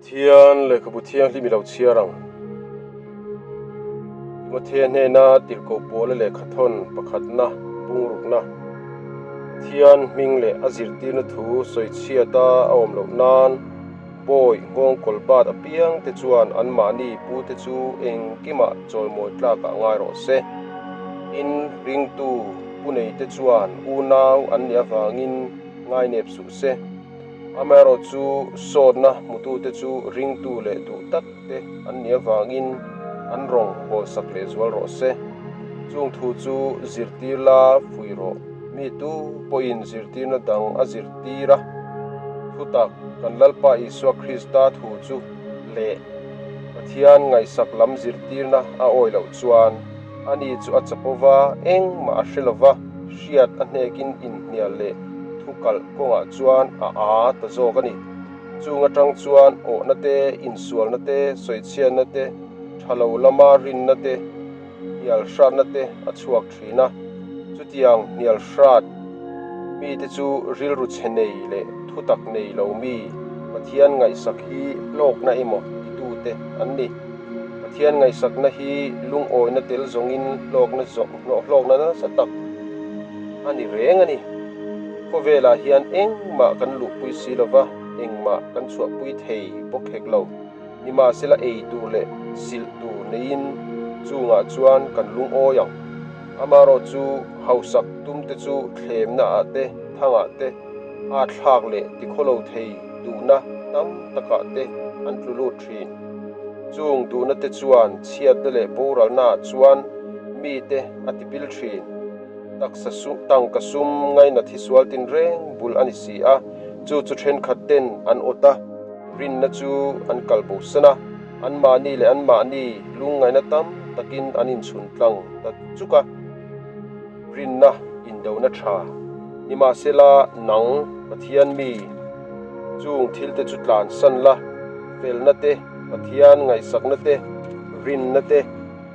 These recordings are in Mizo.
Pathian lehkhabu thianghlim i lo chhiar ang. Timothea hnena tirhkoh Paula lehkhathawn pakhatna bungrukna Pathian hming leh a zirtirna thu sawichhiata a awm loh nan bawi nghawngkawl bat apiang te chuan anmahni pute chu engkimah chawimawi tlakah ngai rawh se. In ringtu pu neite chuan unau an nih avangin ngainep suh se. Amaherawhchu, sawtna hmutute chu ringtu leh duh tak te an nih avangin an rawng bawlsak leh zual rawh se. Chung thu chu zirtir la fuih rawh. Mi tu pawhin zirtirna dang a zirtir a, thutak kan Lalpa Isua Krista thu chu leh Pathian ngaihsak lam zirtirna a awi loh chuan ani chu a chapo va, engmah a hre lo va, hriat a hnekin inhnial leh thu kalh kawngah chuan a aa ta zawk a ni. Chung atang chuan awhna te, insualna te, sawichhiatna te, tha lo lama rinna te, hnial hratna te a chhuak thin a. Chutiang hnial hrat mite chu rilru chhe nei leh thutak nei lo mi Pathian ngaihsak hi hlawkna emaw titute an ni. Pathian ngaihsakna hi lungawina tel zawngin hlawkna hlawkna nasa tak a ni reng a ni. Khawvelah hian engmah kan luhpui si lova, engmah kan chhuahpui thei bawk hek lo. Nimahsela ei tur leh silh tur neiin chungah chuan kan lungawi ang. Amaherawh chu hausak tumte chu thlemna ah te, thangah te, a thlak leh tikhawlo thei duhna tam takah te an tlu lut thin. Chung duhna te chuan chhiatna leh boralna ah chuan mite a tipil thin. Taksa sum, tangka sum ngaina thisual tinreng bul a ni si a, chu chu thenkhat ten an awt a, rinna chu an kal bosan a, anmahni leh anmahni lungngaihna tam takin an inchhun tlang ta chuk a. Rinna indona tha nimahsela nang Pathian mi chung thilte chu tlansan la, felna te, Pathian ngaihsakna te, rinna te,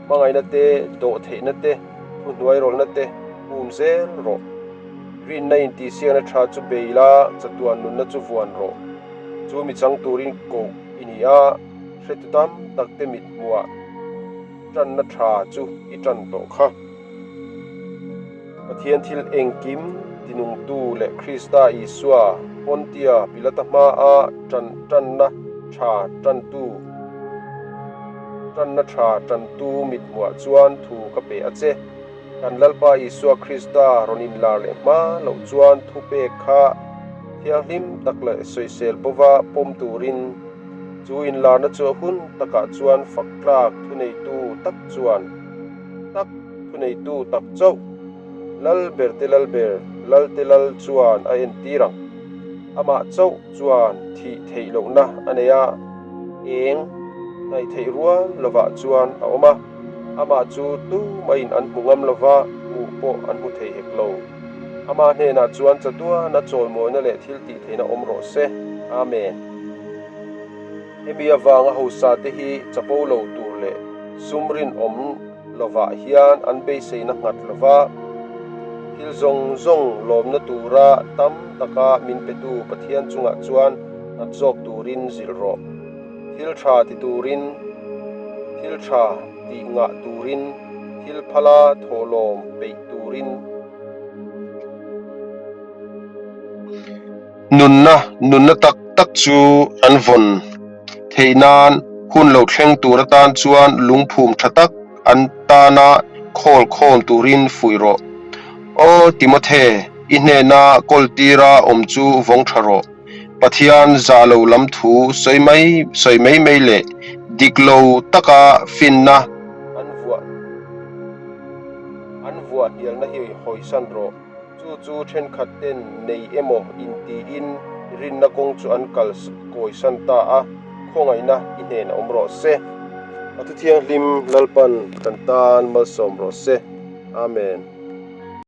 hmangaihna te, dawhtheihna te, thuhnuairawlhna te um zel rawh. Rinna intihsiakna tha chu bei la, chatuan nunna chu vuan rawh. Chu mi chang turin koh i ni a, hretu tam takte mithmuhah tanna tha chu i tan tawh kha. Pathian thil engkim tinungtu leh Krista Isua Pontia Pilata hmaa tan tanna tha tantu tanna tha tantu mithmuah chuan thu ka pe a che. Kan Lalpa Isua Krista rawn inlar leh hma loh chuan thupek kha thianghlim tak leh sawisel bova pawm turin chu inlarna chu a hun takah chuan fak tlak thuneitu tak chuan tak thuneitu tak chauh Lalber te Lalber, Lal te Lal chuan a entir ang. Amah chauh chuan thih theih lohna a nei a, eng hnaih theih rual lovah chuan a awm a, amah chu tumaiin an hmu ngam lova, hmuh pawh an hmu thei hek lo. Amah hnenah chuan chatuana chawimawina leh thil tih theihna awm rawh se. Amen. Hemi avanga hausa te hi chapo lo tur leh sum rinawm lovah hian an beiseina nghat lova, thil zawng zawng lawmna tura tam taka min petu Pathian chungah chuan nghat zawk turin zilh rawh. Thil tha ti turin, thil tha tih ngah turin, thil phala thawhlawm peih turin. Nunna, nunna tak tak chu an vawn theih nan hun lo thleng tur atan chuan lungphum tha tak an tana khawl khawm turin fuih rawh. Aw Timothe, i hnena kawl tira awm chu vawng tha rawh. Pathian zah lo lam thu sawi mai sawi mai mai leh dik lo taka finna an vuah an vuah hnialna hi hawisan rawh. Chu chu thenkhat ten nei emaw intiin rinna kawng chu an kal kawisan ta a, khawngaihna i hnen a awm rawh se. A thu thianghlim Lalpan kan tan malsawm rawh se. Amen.